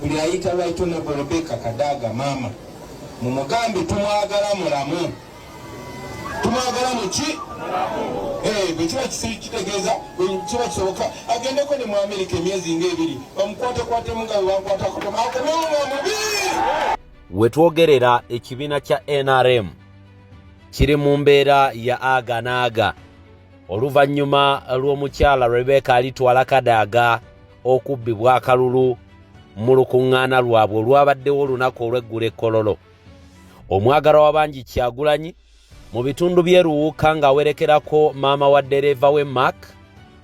Buli ayita Right Honorable Rebecca Kadaga maama, mumugambe tumwagala mulamu. Tumwagala muki? Eh, bwe kiba kitegeeza, bwe kiba kisoboka, agendeko ne mu Amerika emyezi ng'ebiri, bamukwatakwatemu nga bwe bankwatako, akomewo nga mubi. We twogerera, ekibiina kya NRM kiri mu mbeera ya aga n'aga oluvannyuma lw'omukyala Rebecca Alitwala Kadaga okubbibwa akalulu mu lukuŋŋaana lwabwe olwabaddewo olunaku olw'eggulo e Kololo. Omwagalwa w'abangi Kyagulanyi mu bitundu by'e Luwuka ng'awerekerako maama wa ddereeva we Mark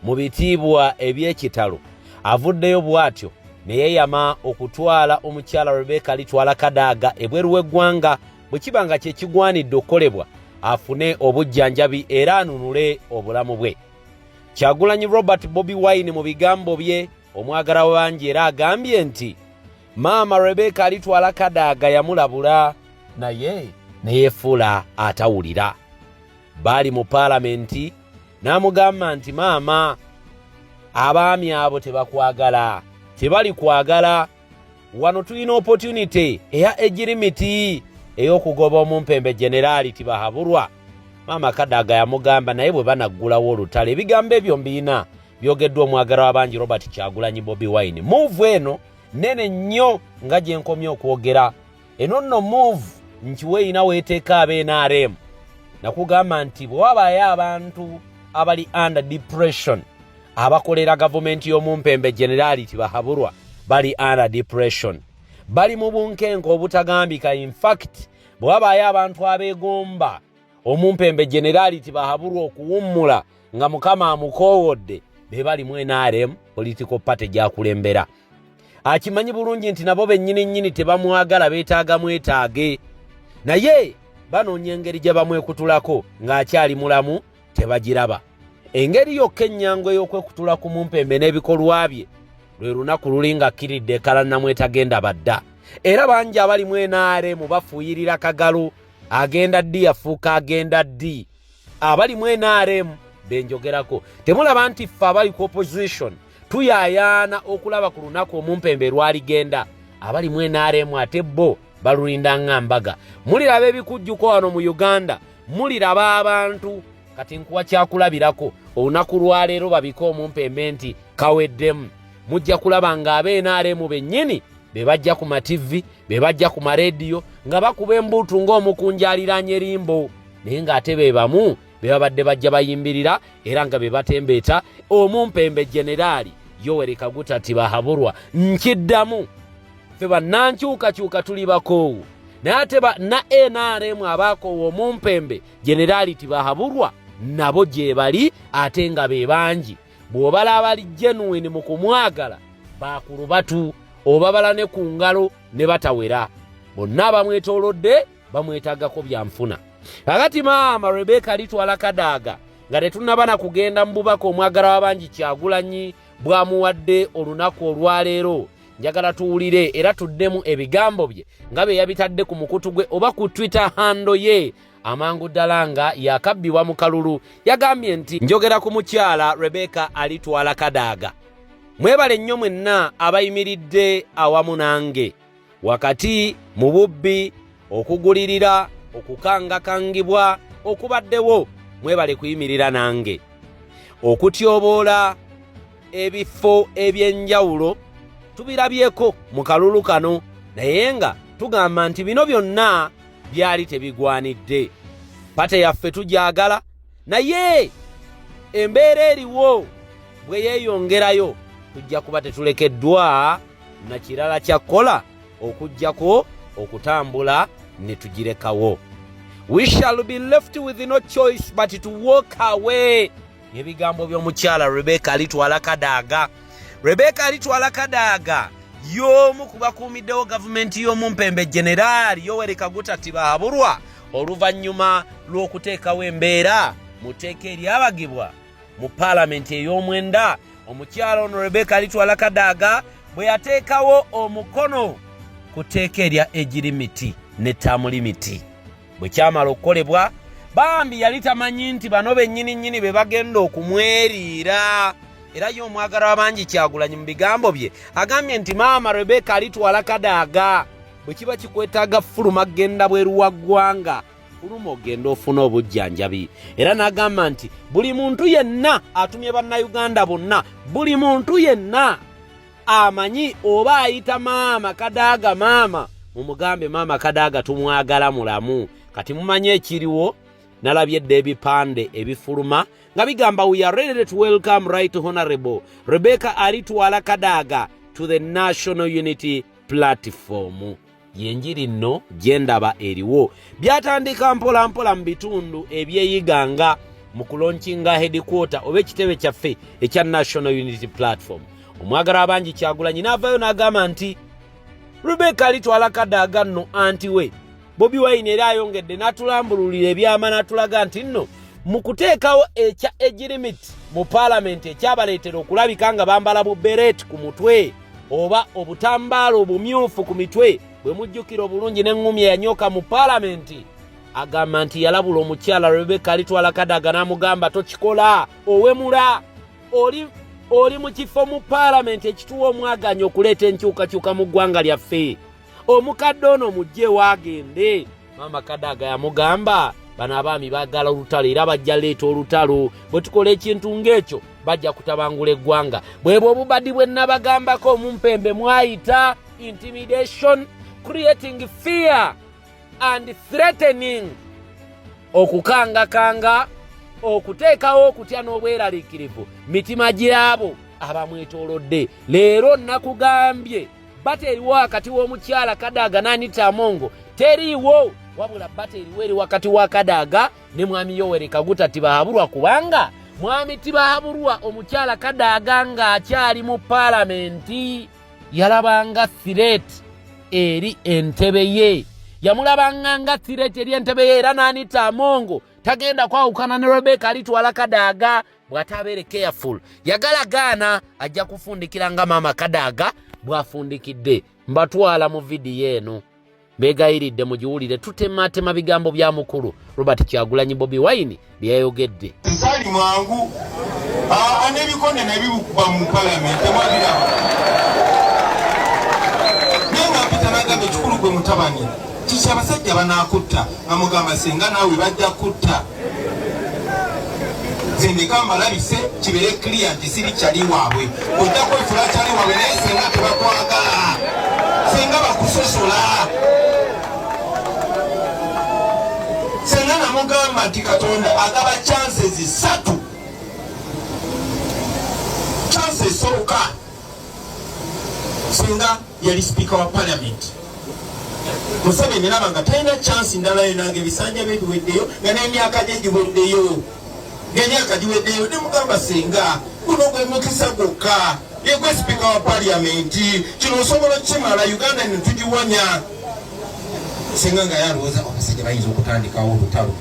mu bitiibwa eby'ekitalo, avuddeyo bw'atyo ne yeeyama okutwala omukyala Rebecca Alitwala Kadaga ebweru w'eggwanga bwe kiba nga kye kigwanidde okukolebwa, afune obujjanjabi era anunule obulamu bwe. Kyagulanyi Robert Bobi Wine mu bigambo bye, omwagala wangi, era agambye nti maama Rebecca Alitwala Kadaga yamulabula naye neyefuula atawulira. Baali mu paalamenti n'amugamba nti, "Maama, abaami abo tebakwagala, tebali kwagala. Wano tulina opportunity eya age limit ey'okugoba omumpembe Generaali Tibahaburwa." Maama Kadaga yamugamba naye bwe banaggulawo olutalo. Ebigambo ebyo mbiina byogeddwa omwagala w'abangi Robert Kyagulanyi Bobi Wine. Move eno nene nnyo nga gye nkomye okwogera. Eno nno move nkiwe erina weeteeka ab'e NRM. Nakugamba nti bwe wabaayo abantu abali under depression, abakolera gavumenti y'omumpembe Generaali Tibahaburwa bali under depression, bali mu bunkenke obutagambika. Infact, bwe wabaayo abantu abeegomba omumpembe Generaali Tibahaburwa okuwummula nga Mukama amukoowodde, be bali mu NRM political party gyakulembera. Akimanyi bulungi nti nabo bennyini nnyini tebamwagala, beetaaga mwetaage, naye banoonya engeri gye bamwekutulako ng'akyali mulamu, tebagiraba. Engeri yokka ennyangu ey'okwekutula ku mumpembe n'ebikolwa bye lwe lunaku luli nga akkiridde ekala namwetagenda badda. Era bangi abali mu NRM bafuuyirira kagalo, agenda ddi, yafuuka agenda ddi. Abali mu NRM benjogerako, temulaba nti ffe abali ku opposition tuyaayaana okulaba ku lunaku omumpembe lwaligenda? Abali mu NRM ate bo balulinda nga mbaga. Muliraba ebikujjuko wano mu Uganda, muliraba abantu. Kati nkuwa kyakulabirako, olunaku lwaleero babike omumpembe nti kaweddemu, mujja kulaba ng'aba NRM bennyini be bajja ku mativi, be bajja ku marediyo nga bakuba embuutu ng'omukunja aliraanye limbo, naye ng'ate be bamu be babadde bajja bayimbirira era nga be batembeeta omumpembe Generaali Yoweri Kaguta Tibahaburwa. Nkiddamu, ffe bannankyukakyuka tuli bakoowu, naye ate na NRM abaakoowa omumpembe Generaali Tibahaburwa nabo gye bali, ate nga be bangi. Bw'obala abali genuine mu kumwagala, bakulubatu obabala ne ku ngalo ne batawera. Bonna abamwetoolodde bamwetaagako byanfuna. Kakati maama Rebeka Alitwala Kadaaga, nga tetunnaba na kugenda mu bubaka omwagala w'abangi Kyagulanyi bw'amuwadde olunaku olwaleero, njagala tuwulire era tuddemu ebigambo bye nga bye yabitadde ku mukutu gwe oba ku Twitter handle ye amangu ddala nga yakabbibwa mu kalulu. Yagambye nti, "Njogera ku mukyala Rebeka Alitwala Kadaaga. Mwebale nnyo mwenna abayimiridde awamu nange wakati mu bubbi, okugulirira, okukangakangibwa okubaddewo. Mwebale kuyimirira nange. Okutyoboola ebifo ebyenjawulo tubirabyeko mu kalulu kano, naye nga tugamba nti bino byonna byali tebigwanidde. Party yaffe tugyagala, naye embeera eriwo bwe yeeyongerayo, tujja kuba tetulekeddwa na kirala kyakkola okuggyako okutambula ne tugirekawo. We shall be left with no choice but to walk away." Ebigambo by'omukyala Rebeka Alitwala Kadaaga. Rebeka Alitwala Kadaaga y'omu ku bakuumiddewo gavumenti y'omumpembe Generaali Yoweri Kaguta Tibahaburwa oluvannyuma lw'okuteekawo embeera mu tteeka eryabagibwa mu paalamenti ey'omwenda. Omukyala ono Rebeka Alitwala Kadaaga bwe yateekawo omukono ku tteeka erya age limit ne term limit, bwe kyamala okukolebwa, bambi yali tamanyi nti bano bennyini nnyini be bagenda okumweriira. Era ye omwagalwa bangi Kyagulanyi mu bigambo bye agambye nti maama Rebecca alitwala Kadaga, bwe kiba kikwetaaga fuluma genda bweru wa ggwanga, fuluma ogenda ofuna obujjanjabi. Era n'agamba nti buli muntu yenna atumye bannayuganda bonna, buli muntu yenna amanyi oba ayita maama Kadaga maama, mumugambe maama Kadaga tumwagala mulamu. Kati mumanyi ekiriwo, nalabye edda ebipande ebifuluma nga bigamba we are ready to welcome right honorable Rebecca Alitwala Kadaga to the National Unity Platform. Yenjiri nno gyendaba eriwo byatandika mpola mpola mu bitundu ebyeyiganga mu kulonkinga headquarter oba ekitebe kyaffe ekya National Unity Platform. Omwagala abangi Kyagulanyi n'avaayo n'agamba nti Rebecca Alitwala Kadaga nno anti we Bobi Wine era ayongedde n'atulambululira ebyama n'atulaga nti nno mu kuteekawo ekya age limit mu paalamenti ekyabaleetera okulabika nga bambala bu beret ku mutwe oba obutambaala obumyufu ku mitwe bwe mujjukira obulungi n'eŋŋumi eyanyooka mu paalamenti. Agamba nti yalabula omukyala Rebecca Alitwala Kadaga n'amugamba tokikola, owemula, oli mu kifo mu paalamenti ekituwa omwaganya okuleeta enkyukakyuka mu ggwanga lyaffe. Omukadde ono mujje waagende. Maama Kadaga yamugamba bano abaami baagala olutalo era bajja leeta olutalo, bwe tukola ekintu ng'ekyo bajja kutabangula eggwanga. Bwebwo obubadi bwe nabagambako omumpembe mwayita intimidation, creating fear and threatening, okukangakanga, okuteekawo okutya n'obweraliikirivu mitima gy'abo abamwetoolodde. Leero nakugambye bata eriwo wakati w'omukyala Kadaga n'Anita Amongo teriiwo, wabula bata eriwo eri wakati wa Kadaga ne mwami Yoweri Kaguta Tibahaburwa, kubanga mwami Tibahaburwa omukyala Kadaga ng'akyali mu paalamenti yalabanga threat eri entebe ye, yamulabanga nga threat eri entebe ye. Era n'Anita Amongo tagenda kwawukana ne Rebecca Alitwala Kadaga bw'ataabeere careful, yagala gaana ajja kufundikira nga maama Kadaga bw'afundikidde. Mbatwala mu vidiyo eno, beegayiridde mugiwulire, tutematema bigambo bya mukulu Robert Kyagulanyi Bobi Wine bye yayogedde. Nsaali mwangu n'ebikonde nebibukuba mu palamenti temwabiraba, naye nga mpita nagamba ekikulu gwe mutabani kiki abasajja banaakutta, nga mugamba singa naawe bajja kutta zindika mbalabise kibeere clear nti siri kyali waabwe, ojja kwefula kyali waabwe, naye singa tebakwagala, singa bakusosola. Senga namugamba nti Katonda agaba chances 3. Chance esooka singa yali sipiika wa parliament, Museveni naba nga talina chance ndala yonna, nga ebisanja bye biweddeyo, nga n'emyaka gye giweddeyo, ng'emyaka giweddeyo. Nemugamba senga guno gwe mukisa gwokka, yegwe sipiika wa parliament, kino osobola okukimala, Uganda ne tugiwonya. Senga nga yalowooza abasajja bayinza okutandikawo olutalo,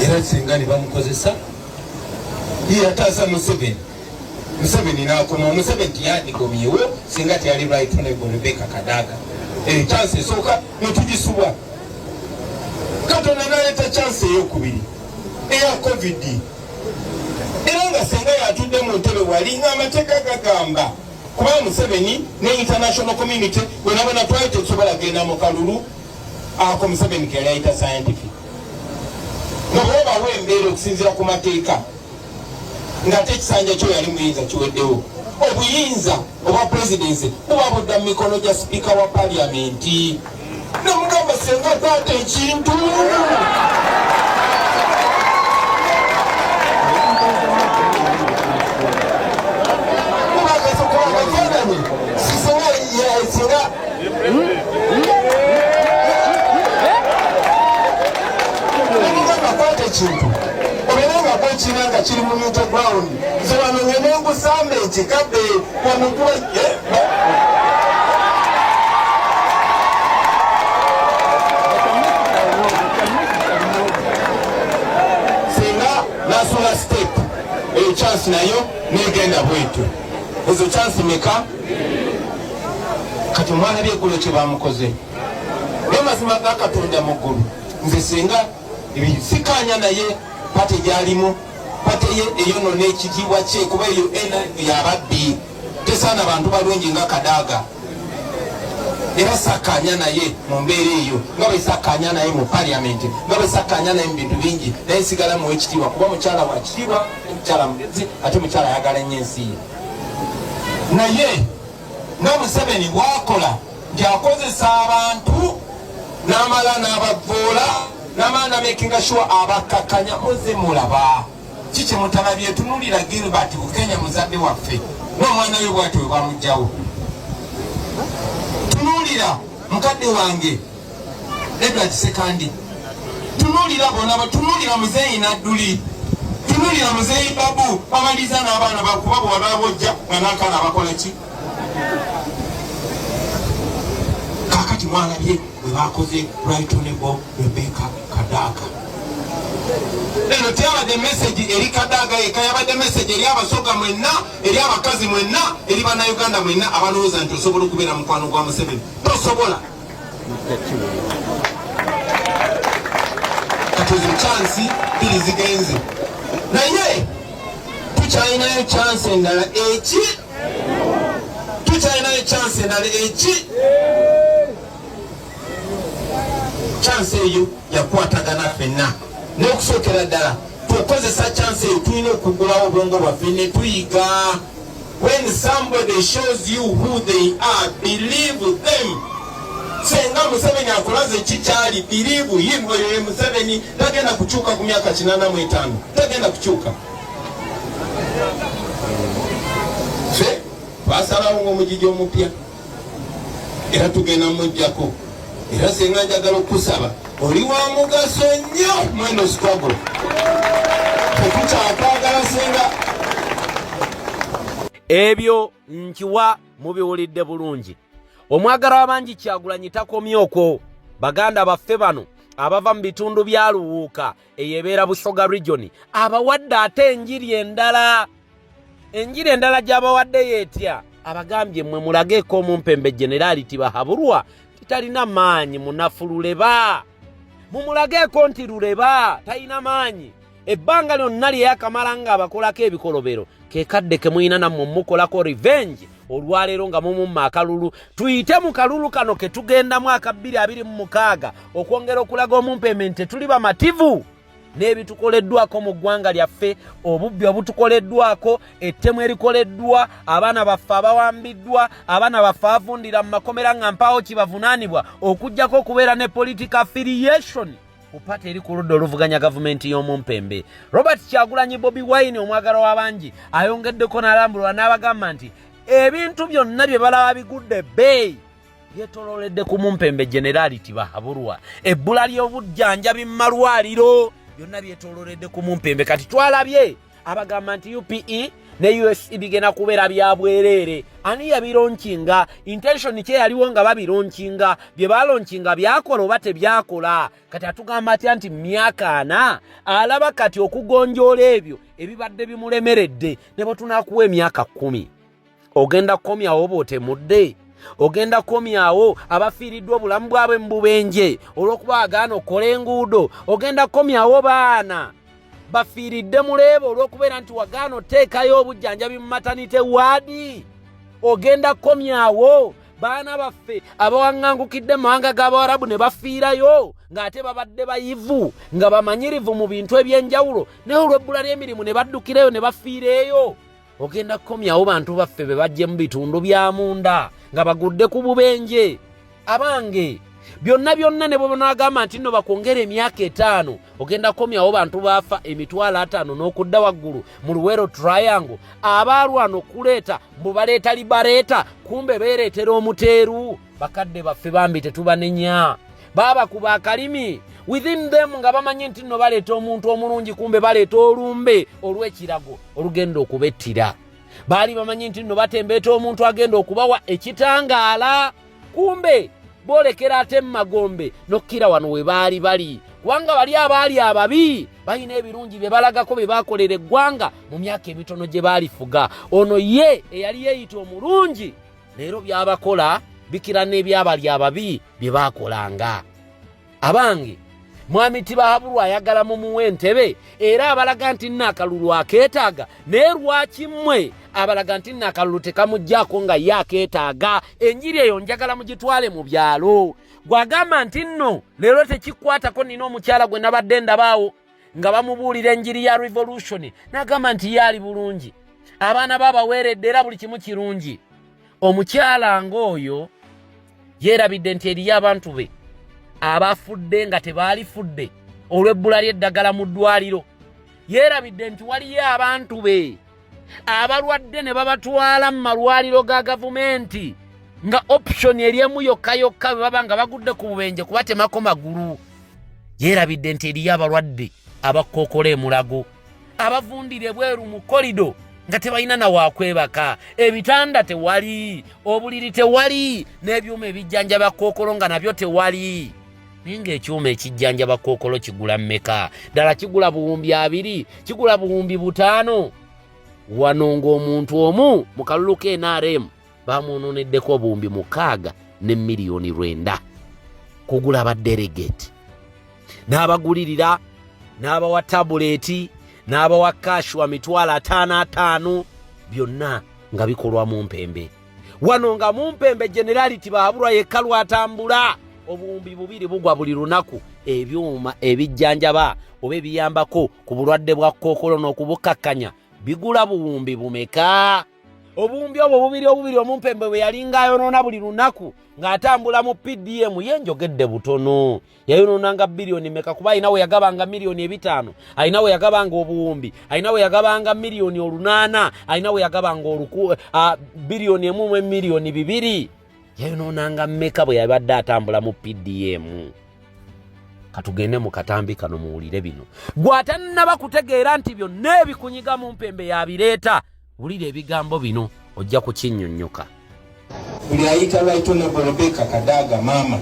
era senga ne bamukozesa ye yataasa Museveni. Museveni n'akoma, Museveni tiyandikomyewo singa teyali right honorable Rebecca Kadaga. Eyo chance esooka netugisubwa. Katonda n'aleeta chance eyokubiri eya COVID, era nga senga yatudde mu ntebe wali ng'amateeka gagamba, kuba Museveni ne international community bwenabona twali tetusobola genda mu kalulu ako Museveni ke yali ayita scientific, nga bwebawo embeera okusinziira ku mateeka, ng'ate ekisanja kyo yali muyinza kiweddewo, obuyinza obwa presidency buba budda mu mikono gya sipiika wa paliamenti. Namugamba senga kwata ekintu singa namugamba kwata ekintu obeere nga gwekirina nga kiri mu neutral ground, nze wano ngende nkusamba ekikadde wano kuba singa nasula step eyo chance nayo negenda bwetyo. Ezo chance meka? Kati omwana byeggulo kye bamukoze, naye mazima ga Katonda mu ggulu, nze singa sikanya naye pate gyalimu. Pate ye eyonona ekitiibwa kye, kuba eyo NRM yababbi, tesaana bantu balungi nga Kadaga. Era sakkaanya naye mu mbeera eyo, nga bwe sakkaanya naye mu parliament, nga bwe sakkaanya naye mu bintu bingi, naye sigala muwa ekitiibwa kuba mukyala wa kitiibwa, mukyala mugezi, ate mukyala ayagala nnyo ensi ye. Naye nga Museveni bwakola nti akozesa abantu n'amala n'abavvoola n'amala n'amakinga sure abakkakkanya, muze mulaba kiki mutalabye. Tunulira Gilbert Bukenya, muzadde waffe, n'omwana we bwatyo we bamugjawo. Tunuulira mukadde wange Edward Sekandi, tunuulira bona, tunuulira muzeeyi Nadduli, tunuulira muzeeyi Babu, bamaliriza n'abaana bakuba bwewababojja nga n'akaana bakola ki. Kakati mwalabye bwe bakoze Right Honorable Rebecca Kadaga. Eno teyabadde message eri Kadaga yekka, yabadde message eri Abasoga mwenna, eri abakazi mwenna, eri Bannayuganda mwenna abalowooza nti osobola okubeera mukwano gwa Museveni. Tosobola. Kati ezo chansi bbiri zigenze, naye tukyalinayo chansi endala eki, tukyalinayo chansi endala eki. Chansi eyo yakwatagana ffenna n'okusookera ddala tukozesa chansi eyo. Tulina okugulawo obwongo bwaffe ne tuyiga. When somebody shows you who they are, believe them. Senga Museveni akulaze kikyali, believe him. Oyo ye Museveni, tagenda kukyuka ku myaka 85, tagenda kukyuka. Ffe twasalawo ng'omugigi omupya era tugenda mujjako. Era senga njagala okukusaba, oli wa mugaso nnyo mweno struggle, tetukyakwagala senga. Ebyo nkiwa mubiwulidde bulungi. Omwagala w'abangi Kyagulanyi takomye okwo. Baganda baffe bano abava mu bitundu bya Luwuuka, eyo ebeera Busoga region, abawadde ate enjiri endala. Enjiri endala gy'abawadde yeetya? Abagambye, mmwe mulageeko omumpembe Generali Tibahaburwa titalina maanyi, munafu luleba. Mumulageeko nti luleba talina maanyi. Ebbanga lyonna lye yakamala ng'abakolako ebikolobero, ke kadde ke mulina nammwe mukolako revenge olwaleero nga mumumma akalulu. Tuyite mu kalulu kano ke tugendamu aka 2026 okwongera okulaga omumpembe nti tetuli bamativu n'ebitukoleddwako mu ggwanga lyaffe, obubbi obutukoleddwako, ettemu erikoleddwa, abaana baffe abawambiddwa, abaana baffe avundira mu makomera nga mpaawo kibavunaanibwa okuggyako okubeera ne political affiliation ku pati eri ku ludda oluvuganya gavumenti y'omumpembe Robert Kyagulanyi Bobi Wine. Omwagala w'abangi ayongeddeko n'alambulula n'abagamba nti ebintu byonna bye balaba bigudde ebbeeyi byetolooledde ku mumpembe Generali Tibahaburwa. Ebbula ly'obujjanjabi mu malwaliro, byonna byetolooledde ku mumpembe. Kati twalabye abagamba nti UPE ne USE bigenda kubeera bya bwereere. Ani yabilaunchinga? Intention ki eyaliwo nga babilaunchinga? Bye balaunchinga byakola oba tebyakola? Kati atugamba atya nti myaka 40 alaba kati okugonjoola ebyo ebibadde bimulemeredde? Ne bwe tunakuwa emyaka 10, ogenda kukomyawo bw'otemudde? Ogenda kukomyawo abafiiriddwa obulamu bwabwe mu bubenje olw'okuba agaana okukola enguudo? Ogenda kukomyawo baana bafiiridde muleeba olw'okubeera nti wagaana oteekayo obujjanjabi mu maternity ward? Ogenda kukomyawo baana baffe abawaŋŋangukidde mu mawanga g'Abawarabu ne bafiirayo ng'ate babadde bayivu nga bamanyirivu mu bintu eby'enjawulo, naye olw'ebbula ly'emirimu ne baddukirayo ne bafiireeyo? Ogenda kukomyawo bantu baffe be bajje mu bitundu bya munda nga bagudde ku bubenje? Abange, byonna byonna ne bwe banaagamba nti nno bakwongera emyaka 5, ogenda kukomyawo bantu baafa 50,000 n'okudda waggulu mu Luwero Triangle abaalwana okuleeta mbu baleeta liberator, kumbe beereetera omuteeru? Bakadde baffe bambi tetubanenya, baabakuba akalimi within them nga bamanyi nti nno baleeta omuntu omulungi, kumbe baleeta olumbe olw'ekirago olugenda okubettira. Baali bamanyi nti nno batembeeta omuntu agenda okubawa ekitangaala, kumbe boolekera ate mumagombe nokkira wano we baali bali, kubanga bali abaali ababi balina ebirungi bye balagako bye baakolera eggwanga mu myaka emitono gye baalifuga. Ono ye eyali yeeyita omulungi, leero byabakola bikira n'ebyabali ababi bye baakolanga. Abange, Mwami Tibahaburwa ayagala mumuwe entebe era abalaga nti nno akalulu akeetaaga, naye lwaki mmwe abalaga nti nno akalulu tekamuggyako nga ye akeetaaga? Enjiri eyo njagala mugitwale mu byalo. Gwagamba nti nno leero tekikwatako, nina omukyala gwe nabadde ndabaawo nga bamubuulira enjiri ya revolution, n'agamba nti ye ali bulungi, abaana babaweeredde era buli kimu kirungi. Omukyala ng'oyo yeerabidde nti eriyo abantu be abafudde nga tebaalifudde olw'ebbula ly'eddagala mu ddwaliro. Yeerabidde nti waliyo abantu be abalwadde ne babatwala mu malwaliro ga gavumenti nga option eri emu yokka yokka bwe baba nga bagudde ku bubenje kubatemako magulu. Yeerabidde nti eriyo abalwadde abakkokola emulago, abavundira ebweru mu kolido nga tebalina na wakwebaka, ebitanda tewali, obuliri tewali, n'ebyuma ebijjanjaba kookolo nga nabyo tewali. Naye ng'ekyuma ekijjanjaba kookolo kigula mmeka? Ddala kigula 20,000, kigula 5000. Wano ng'omuntu omu mu kalulu ka NRM bamwononeddeko 6,900,000 kugula ba delegate, n'abagulirira, n'abawa tabuleeti, n'abawa cash wa 550,000, byonna nga bikolwa mu mpembe. Wano nga mu mpembe Generali Tibahaburwa yekka lwatambula, 2,000 bugwa buli lunaku. Ebyuma ebijjanjaba oba ebiyambako ku bulwadde bwa kookolo n'okubukkakkanya bigula buwumbi bumeka? Obuwumbi obwo bubiri obubiri omumpembe bwe yalinga ayonoona buli lunaku ng'atambula mu PDM ye, njogedde butono, yayonoonanga biliyoni meka? Kuba alina we yagabanga 5 miliyoni, alina we yagabanga obuwumbi, alina we yagabanga 8 miliyoni, alina we yagabanga 1 biliyoni mu 2 miliyoni. Yayonoonanga mmeka bwe yabadde atambula mu PDM? Katugende mu katambi kano muwulire bino. Gw'atannaba kutegeera nti byonna ebikunyiga mu mpembe yabireeta, wulira ebigambo bino, ojja kukinnyonnyoka. Buli ayita Right Honorable Rebecca Kadaga maama,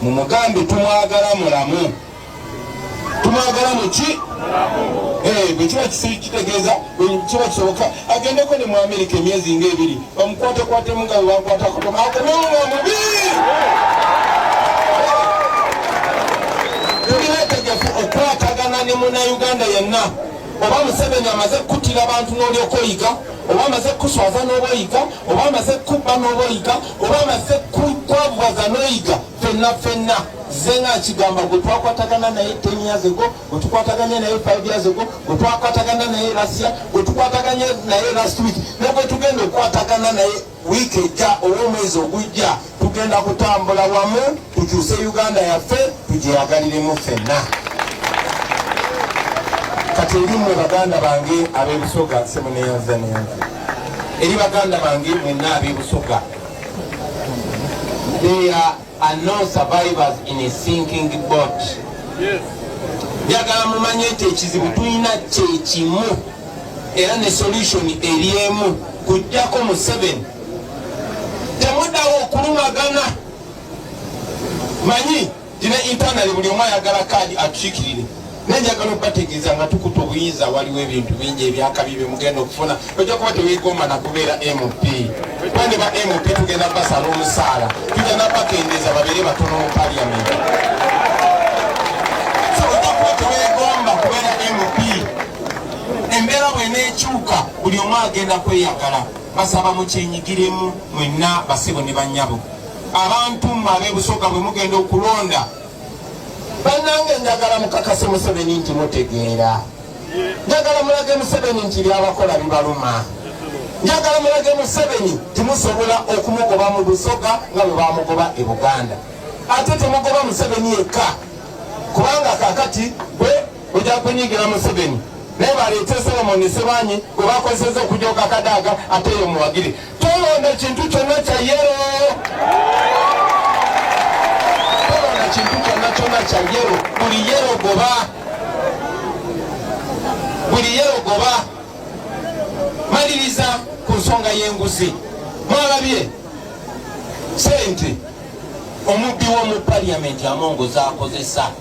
mumugambe tumwagala mulamu. Tumwagala muki? Bwe kiba kitegeeza kiba kisoboka agendeko ne mu Amerika emyezi ngaebiri, bamukwatakwatemu nga bwe bakwatako, akomewo nga mubi. Tuli betegefu okukwatagana ne Munnayuganda yenna. Oba Museveni amaze kuttira abantu n'olyoka oyiga, oba amaze kukuswaza n'oba oyiga, oba amaze kukubba n'oba oyiga, oba amaze kwavuwaza n'oyiga, ffenna ffenna ze nga nkigamba, gwe twakwatagana naye 10 years ago, gwe tukwataganye naye 5 years ago, gwe twakwatagana naye last year, gwe tukwataganye naye last week, ne gwe tugenda okukwatagana naye wiiki ejja oba omwezi ogujja, tugenda kutambula wamu tukyuse Uganda yaffe, tugyeyagaliremu ffenna. Kati eri mmwe baganda bange ab'Ebusoga, semuneyanza neyanza, eri baganda bange mwenna ab'Ebusoga, there are no survivors in a sinking boat. Njagala mumanye nti ekizibu tulina kyekimu era ne solution eri emu, kujjako Museveni. Temuddawo okulumagana. Manyi tine internally buli omu ayagala kaadi atukiikirire, naye njagala okubategeeza nga tukuta obuyinza, waliwo ebintu bingi ebyakabi byemugenda okufuna. Ojja kuba tewegomba nakubeera MP, kuba ne ba MP tugenda basala omusaala, tugenda bakendeeza babeere batono mu parliament. So ojja kuba tewegomba kubeera MP. Embeera bweneekyuka, buli omu agenda kweyagala. Basaba mukyenyigiremu mwenna, basebo ne bannyabo, abantu mmwe ab'Ebusoga, bwe mugenda okulonda. Bannange, njagala mukakase Museveni nti mutegeera. Njagala mulage Museveni nti byabakola bibaluma. Njagala mulage Museveni timusobola okumugoba mu Busoga nga bwe bamugoba e Buganda. Ate temugoba Museveni yekka, kubanga kakati gwe ojja kunyigira Museveni, naye baleete Solomoni Sebanyi gwe bakozeseza okujoka Kadaga, ate eyo muwagire. Tolonda kintu kyonna kya yellow, tolonda kintu kyonna kyonna kya yellow. Buli yellow goba, buli yellow goba. Maliriza ku nsonga y'enguzi. Mwalabye sente omubbi w'omu paliyamenti Amongo zakozesa.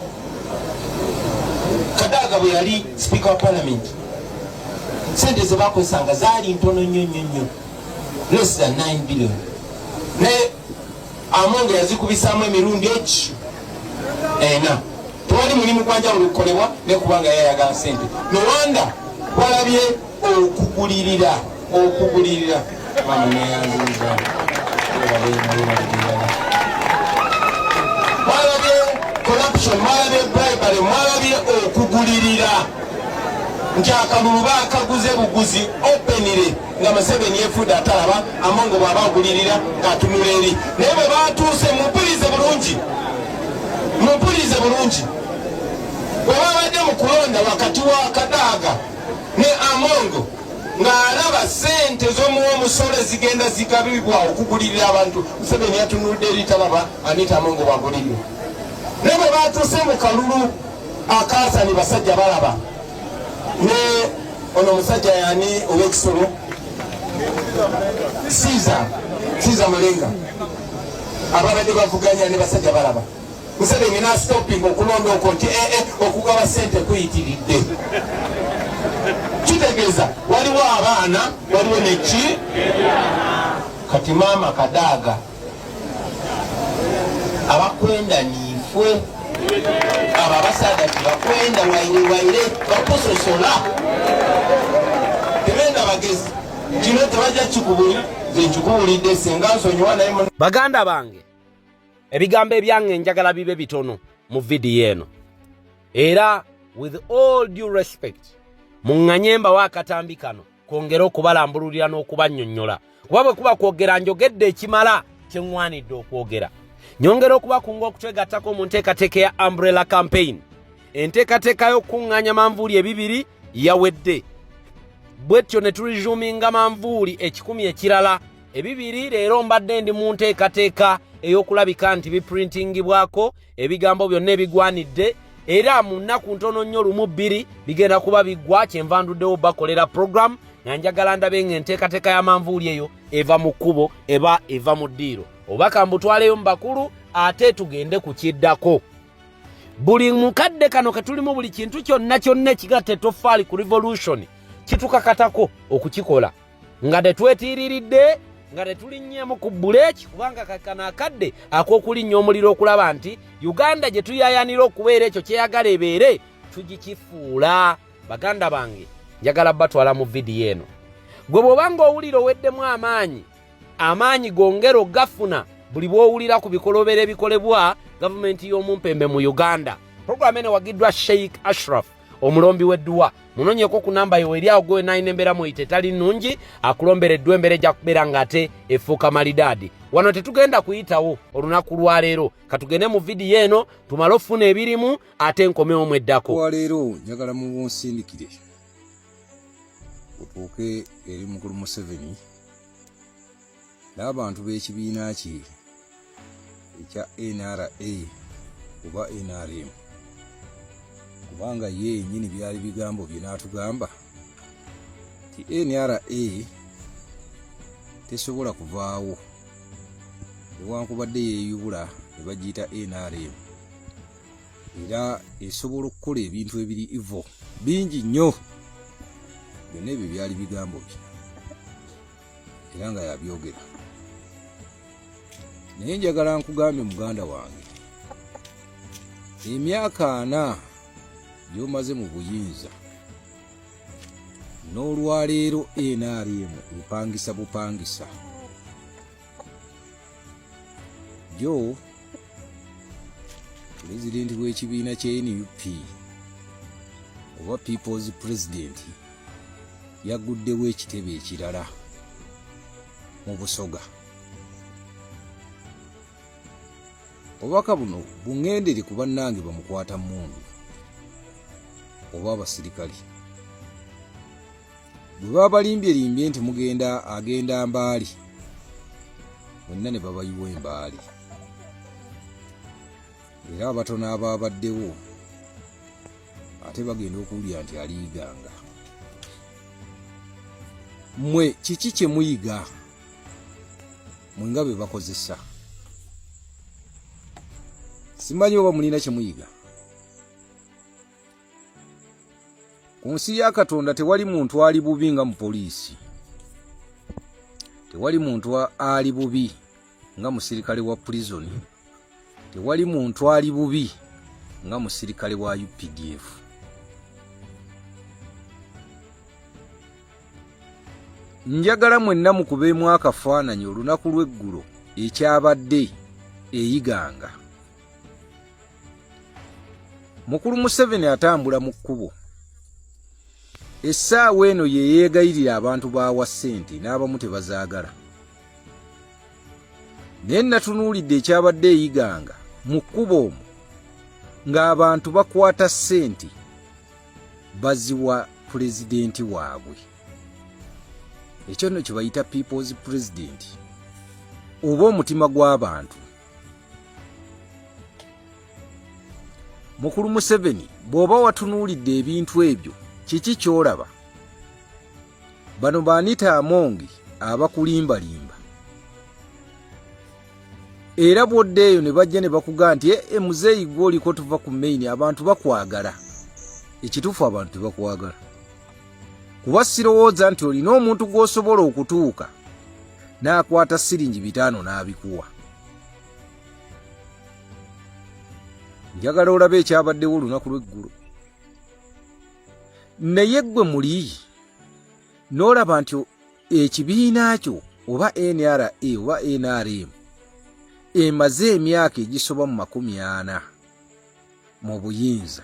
Kadaga bwe yali sipiika wa palamenti, sente ze bakozesanga zaali ntono nnyo nnyo nnyo, less than 9 billion, naye Amongo yazikubisaamu emirundi eki ena. Tewali mulimu gwa njawulo gukolebwa naye kubanga yayagala sente. Nowanda walabye okugulirira okugulirira mama neyanziza mwalabye corruption, mwalabye bribery, mwalabye okugulirira nti akalulu bakaguze buguzi openire nga Museveni yefudde atalaba Amongo bw'aba agulirira ng'atunula eri naye bwe batuuse mumpulize bulungi mumpulize bulungi bwe babadde mu kulonda wakati wa Kadaga ne Amongo ng'alaba ssente z'omuwa omusolo ezigenda zigabibwa okugulirira abantu Museveni yatunulidde eri talaba Anita Amongo bw'agulirira naye bwe batuuse mu kalulu akaasani basajja balaba ne ono omusajja yani owekisolo siza siza mulenga ababadde bavuganya ne basajja balaba Museveni nasitopinga okulonda okwo nti ee eh, eh, okugaba sente kuyitiridde kitegeeza waliwo abaana waliwo neki kati maama Kadaaga abakwenda niifwe abo abasaadha tibakwenda waire waire bakusosola tebenda bagezi kino tebajja kikubulira nze nkikuwulidde senga nsonyiwa naye baganda bange ebigambo ebyange njagala bibe bitono mu vidiyo eno era with all due respect muŋŋanye mbawo akatambi kano kwongera okubalambululira n'okubannyonnyola kuba bwe kuba kwogera njogedde ekimala kye ŋŋwanidde okwogera nyongera okubakunga okutwegattako mu nteekateeka ya umbrella campaign enteekateeka y'okukuŋŋaanya manvuuli ebibiri yawedde bwetyo ne tulizuminga manvuuli ekikumi ekirala ebibiri leero mbadde ndi mu nteekateeka ey'okulabika nti biprintingibwako ebigambo byonna ebigwanidde era mu nnaku ntono nnyo lumu bbiri bigenda kuba biggwa kyenva nduddewo bakolera program nga njagala ndabe nga enteekateeka y'amanvuuli eyo eva mu kkubo eba eva mu ddiiro obubaka mbutwaleyo mu bakulu ate tugende ku kiddako buli mukadde kano ketulimu buli kintu kyonna kyonna ekigatta etoffaali ku revolution kitukakatako okukikola nga tetwetiiriridde nga tetulinnyeemu ku buleeki kubanga kakano akadde ak'okulinnya omuliro okulaba nti uganda gye tuyayanira okubeera ekyo kyeyagala ebeere tugikifuula baganda bange njagala batwala mu vidiyo eno gwe bw'oba ng'owulira oweddemu amaanyi amaanyi gongera ogafuna buli bw'owulira ku bikolobero ebikolebwa gavumenti y'omumpembe mu uganda puroguramu eno ewagiddwa sheikh ashraf omulombi w'edduwa munonyeko ku namba yo eri awo gwe nalina embeera muyite etali nnungi akulombera edduwa embeera ejja kubeera ng'ate efuuka malidaadi wano tetugenda kuyitawo olunaku lwaleero katugende mu vidiyo eno tumale okufuna ebirimu ate nkomewo mweddako lwaleero njagala mubunsindikire otuuke eri mukulu Museveni n'abantu b'ekibiina kye ekya NRA oba NRM kubanga ye yennyini byali bigambo bye n'atugamba nti NRA tesobola kuvaawo newankubadde yeeyubula ne bagiyita NRM era esobola okukola ebintu ebiri ivo bingi nnyo byonna ebyo byali bigambo bye era nga yabyogera naye njagala nkugambe muganda wange emyaka ana gy'omaze mu buyinza n'olwaleero nrm epangisa bupangisa Jo pulezidenti w'ekibiina kya nup oba people's president yaguddewo ekitebe ekirala mu Busoga. Obubaka buno buŋŋendere ku bannange bamukwata mmundu oba abasirikale. Bwe babalimbye-limbye nti mugenda agenda Mbaali, mwenna ne babayiwa embaali. Era abatono abaabaddewo ate bagenda okuwulira nti aliyiganga. Mmwe kiki kye muyiga mwe nga be bakozesa? Simanyi oba mulina kye muyiga. Ku nsi ya Katonda tewali muntu ali bubi nga mupoliisi, tewali muntu ali bubi nga musirikale wa purizoni, tewali muntu ali bubi nga musirikale wa UPDF. Njagala mwenna mukubeemu akafaananyi olunaku lw'eggulo ekyabadde eyiganga. Mukulu Museveni atambula mu kkubo. Essaawa eno ye yeegayirira abantu b'awa ssente n'abamu tebazaagala. Naye natunuulidde ekyabadde eyiganga mu kkubo omwo ng'abantu bakwata ssente baziwa pulezidenti waabwe. Ekyo nno kye bayita people's president oba omutima gw'abantu. Mukulu Museveni, bw'oba watunuulidde ebintu ebyo, kiki ky'olaba? Bano ba Anita Among abakulimbalimba era bw'odda eyo ne bajja ne bakugaa nti ee eh, muzeeyi gwe oliko tuva ku maini, abantu bakwagala. Ekituufu abantu tebakwagala, kuba sirowooza nti olina omuntu gw'osobola okutuuka n'akwata siringi 5 n'abikuwa. Njagala olabe ekyabaddewo olunaku lw'eggulo. Naye ggwe muli n'olaba nti ekibiina kyo oba NRA oba NRM emaze emyaka egisoba mu 40 mu buyinza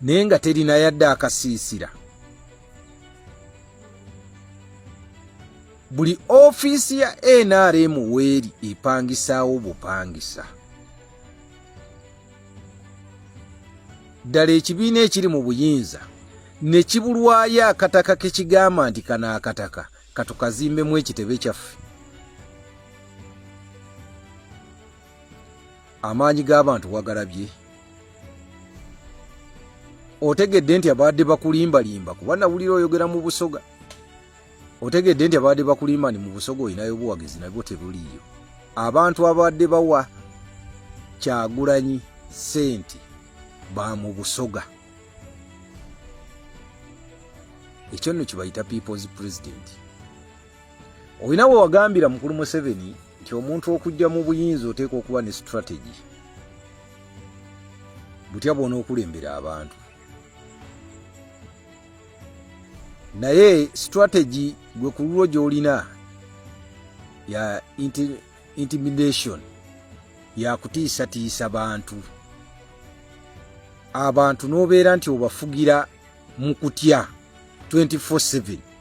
naye nga terina yadde akasiisira. Buli ofiisi ya NRM weeri epangisaawo bupangisa. Ddala ekibiina ekiri mu buyinza ne kibulwayo akataka ke kigamba nti kano akataka katukazimbemu ekitebe kyaffe. Amaanyi g'abantu wagalabye. Otegedde nti abadde bakulimbalimba, kuba nawulira oyogera mu Busoga. Otegedde nti abadde bakulimba nti mu Busoga olinayo obuwagizi, nabwo tebuliiyo. Abantu abadde bawa Kyagulanyi ssente ba mu Busoga. Ekyo nno kibayita people's president. Olina we wagambira mukulu Museveni nti omuntu okujja mu buyinza oteekwa okuba ne strategy, butya bw'onookulembera abantu. Naye strategy gwe ku lulwo gy'olina ya intimidation, ya kutiisatiisa bantu, abantu n'obeera nti obafugira mu kutya 24/7,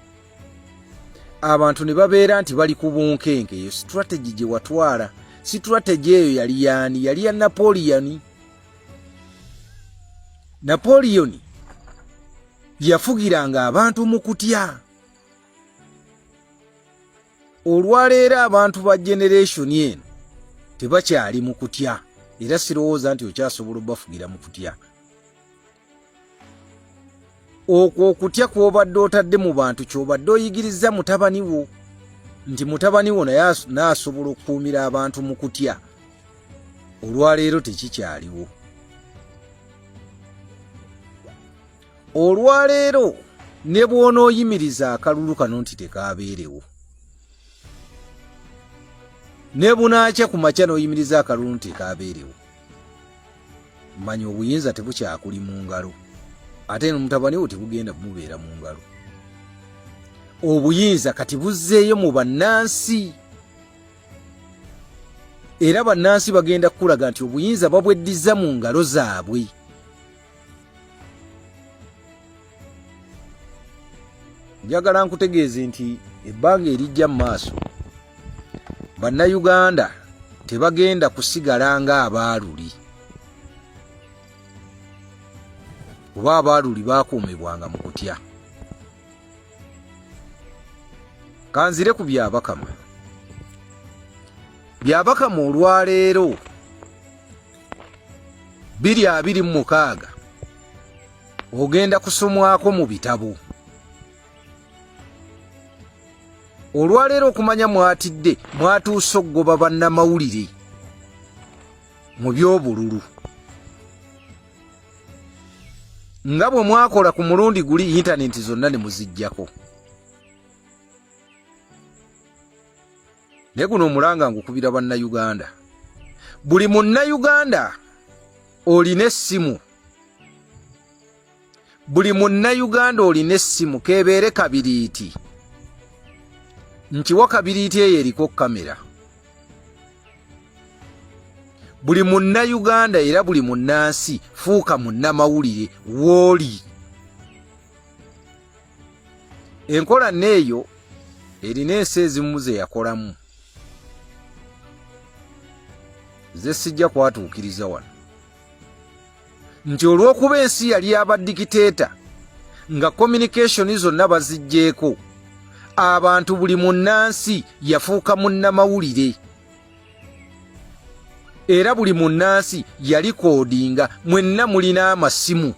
abantu ne babeera nti bali ku bunkenke. Eyo strategy gye watwala. Strategy eyo yali yaani? Yali ya Napoleon. Napoleon yafugiranga abantu mu kutya. Olwaleero abantu ba generation eno tebakyali mu kutya, era sirowooza nti okyasobola obafugira mu kutya. Okwo okutya kw'obadde otadde mu bantu ky'obadde oyigiriza mutabani wo, nti mutabani wo naye naasobola okukuumira abantu mu kutya. Olwaleero tekikyaliwo. Olwaleero ne bw'onooyimiriza akalulu kano nti tekaabeerewo, ne bunaakya ku makya n'oyimiriza akalulu nti tekaabeerewo, manya obuyinza tebukyakuli mu ngalo, ate n'omutabani wo tebugenda bumubeera mu ngalo. Obuyinza kati buzzeeyo mu bannansi, era bannansi bagenda kukulaga nti obuyinza babweddiza mu ngalo zaabwe. Njagala nkutegeeze nti ebbanga erijja mu maaso bannayuganda tebagenda kusigala ng'abaaluli, kuba abaaluli baakuumibwanga mu kutya. Kanzire ku Byabakama. Byabakama olwaleero 2026 ogenda kusomwako mu bitabo. Olwaleero okumanya mwatidde mwatuuse okugoba bannamawulire mu by'obululu nga bwe mwakola ku mulundi guli, yintaneti zonna ne muziggyako. Naye guno omulanga ngukubira bannayuganda, buli munnayuganda Olina essimu, buli munnayuganda olina essimu, keebeere kabiriiti, nkiwa kabiriiti eyo eriko kamera. Buli munnayuganda era buli munnansi, fuuka munnamawulire wooli. Enkola neeyo erina ensi ezimu ze yakolamu ze sijja kwatuukiriza wano, nti olw'okuba ensi yali yabadikiteeta nga communication zonna baziggyeko, abantu buli munnansi yafuuka munnamawulire, era buli munnansi yali koodinga. Mwenna mulina amasimu.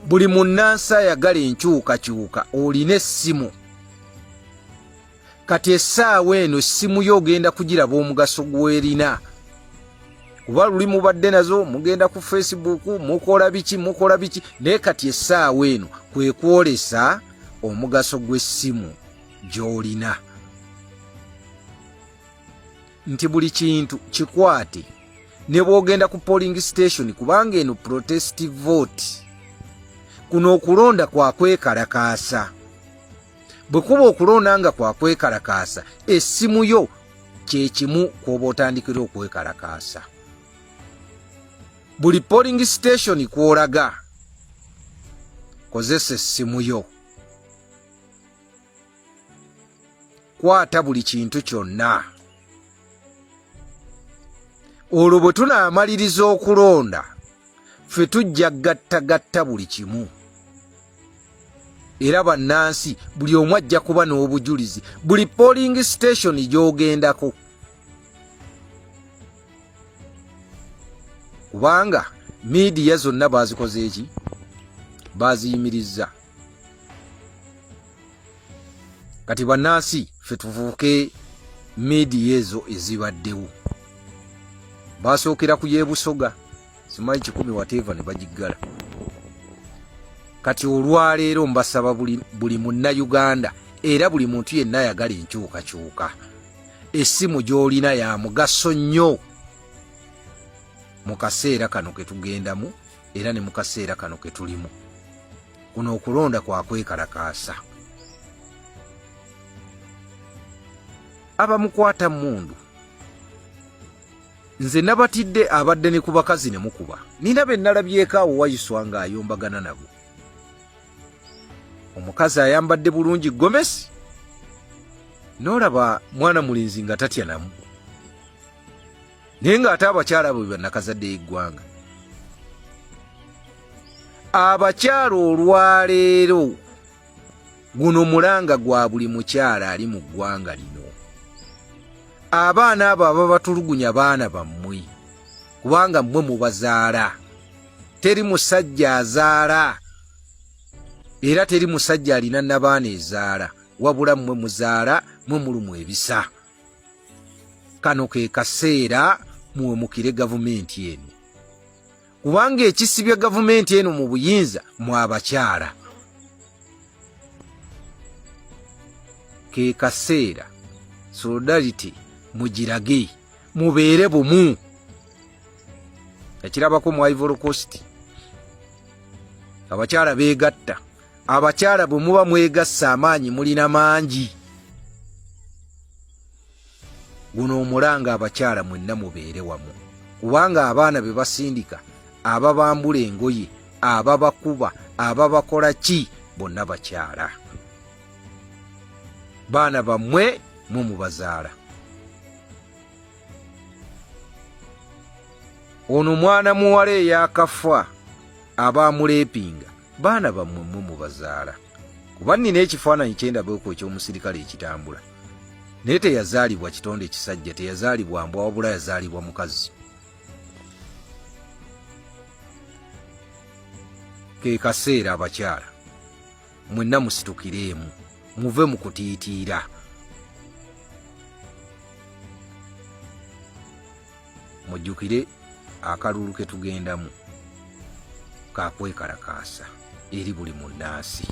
Buli munnansi ayagala enkyukakyuka olina essimu. Kati essaawa eno essimu yo ogenda kugiraba omugaso gwerina, kuba luli mubadde nazo mugenda ku Facebook, mukola biki, mukola biki, naye kati essaawa eno kwe kwolesa omugaso gw'essimu gy'olina, nti buli kintu kikwate ne bw'ogenda ku polling station, kubanga eno protest vote, kuno okulonda kwa kwekalakaasa. Bwe kuba okulonda nga kwa kwekalakaasa, essimu yo kye kimu kw'oba otandikira okwekalakaasa. Buli polling station kw'olaga, kozesa essimu yo, kwata buli kintu kyonna. Olwo bwe tunaamaliriza okulonda, ffe tujja gattagatta buli kimu, era bannansi buli omu ajja kuba n'obujulizi buli polling station gy'ogendako, kubanga miidiya zonna baazikoze eki, baaziyimirizza. Kati bannansi ffe tufuuke miidiya ezo ezibaddewo. Basookera ku y'ebusoga, simanyi 100 whatever, ne bagiggala. Kati olwaleero mbasaba buli munnayuganda era buli muntu yenna ayagala enkyukakyuka, essimu gy'olina ya mugaso nnyo mu kaseera kano ke tugendamu era ne mu kaseera kano ke tulimu. Kuno okulonda kwa kwekalakaasa. Abamukwata mmundu, nze nabatidde abadde ne ku bakazi ne mukuba. Nina be nalabyeko awo wayiswa ng'ayombagana nabo, omukazi ayambadde bulungi gomesi, n'olaba mwana mulenzi nga tatya namu, naye ng'ate abakyala abo be bannakazadde y'eggwanga. Abakyala olwaleero, guno mulanga gwa buli mukyala ali mu ggwanga lino. Abaana abo ababatulugunya baana bammwe, kubanga mmwe mubazaala. Teri musajja azaala, era teri musajja alina nabaana ezaala, wabula mmwe muzaala, mwe mulumu ebisa. Kano ke kaseera muwemukire gavumenti eno, kubanga ekisibye gavumenti eno mu buyinza mu abakyala. Ke kaseera solidarity mugirage, mubeere bumu. Ekirabako mu Ivory Coast, abakyala beegatta. Abakyala bwe muba mwegasse, amaanyi mulina mangi. Guno omulanga, abakyala mwenna mubeere wamu, kubanga abaana be basindika, ababambula engoye, ababakuba, ababakola ki, bonna bakyala. Baana bammwe, mwe mubazaala. Ono mwana muwala eyakafa abamulepinga, baana bammwe, mmwe mubazaala. Kuba nnina ekifaananyi kyendabeko eky'omusirikale ekitambula, naye teyazaalibwa kitonde kisajja, teyazaalibwa mbwa, wabula yazaalibwa mukazi. Ke kaseera abakyala mwenna musitukireemu, muve mu kutiitiira. Mujjukire akalulu ke tugendamu kakwekalakaasa eri buli munnansi.